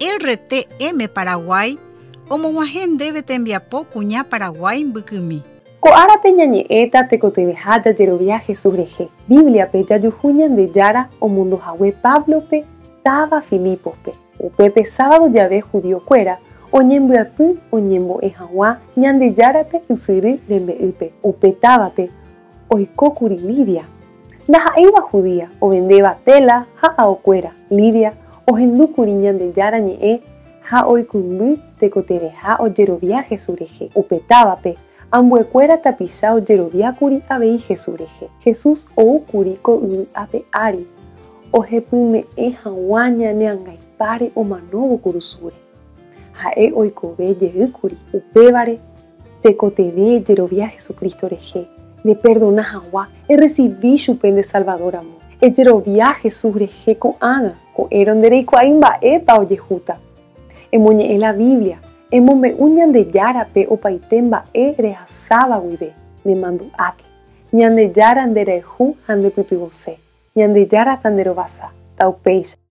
RTM Paraguay omog̃uahẽ ndéve tembiapo kuña Paraguái mbykymi. Ko árape ñañe'ẽta tekotevẽha jajerovia Jesús rehe. Bíbliape jajuhu Ñandejára omondohague Páblope táva Filípospe. Upépe sábado jave judiokuéra oñembyaty oñembo'e hag̃ua Ñandejárape ysyry rembe'ýpe. Upe távape oikókuri Lidia, ndaha'éiva judía, ovendéva téla ha aokuéra. Lidia ohendúkuri Ñandejára ñe'ẽ ha oikũmby tekotevẽha ojerovia Jesús rehe. Upe távape ambuekuéra tapicha ojeroviákuri avei Jesús rehe. Jesús oúkuri ko yvy ape ári ohepyme'ẽ hag̃ua ñane angaipáre omanóvo kurusúre. Ha'e oikove jeýkuri. Upévare tekotevẽ ejerovia Jesucristo rehe, neperdona hag̃ua, erresivi chupe nde Salvador ramo. Ejerovia Jesús rehe ko'ág̃a, ko'ẽrõ ndereikuaái mba'épa ojehúta. Emoñe'ẽ la Biblia, emombe'u Ñandejárape opaite mba'e rehasáva guive, nemandu'áke. Ñandejára nderayhu ha ndepytyvõse. Ñandejára tanderovasa. Taupéicha.